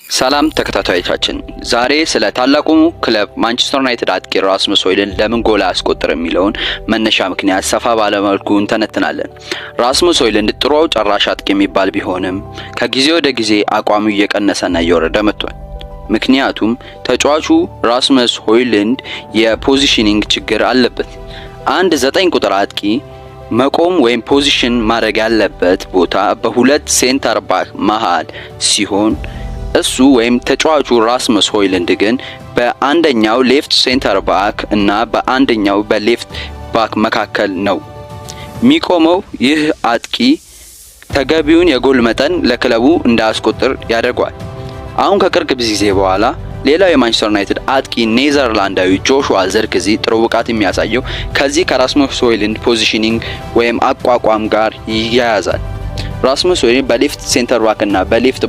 ሰላም ተከታታዮቻችን፣ ዛሬ ስለ ታላቁ ክለብ ማንቸስተር ዩናይትድ አጥቂ ራስመስ ሆይሉንድ ለምን ጎል አያስቆጥር የሚለውን መነሻ ምክንያት ሰፋ ባለ መልኩ እንተነትናለን። ራስመስ ሆይሉንድ ጥሩ ጨራሽ አጥቂ የሚባል ቢሆንም ከጊዜ ወደ ጊዜ አቋሙ እየቀነሰና እየወረደ መጥቷል። ምክንያቱም ተጫዋቹ ራስመስ ሆይሉንድ የ positioning ችግር አለበት። አንድ 9 ቁጥር አጥቂ መቆም ወይም position ማድረግ ያለበት ቦታ በሁለት center back መሃል ሲሆን፣ እሱ ወይም ተጫዋቹ ራስመስ ሆይሉንድ ግን በአንደኛው left center back እና በአንደኛው በ left back መካከል ነው የሚቆመው። ይህ አጥቂ ተገቢውን የጎል መጠን ለክለቡ እንዳያስቆጥር ያደርገዋል። አሁን ከቅርብ ጊዜ በኋላ ሌላው የማንቸስተር ዩናይትድ አጥቂ ኔዘርላንዳዊ ጆሹዋ ዘርክዚ ጥሩ ብቃት የሚያሳየው ከዚህ ከራስመስ ሆይሉንድ positioning ወይም አቋቋም ጋር ይያያዛል። ራስመስ ሆይሉንድ በ left center back እና በ left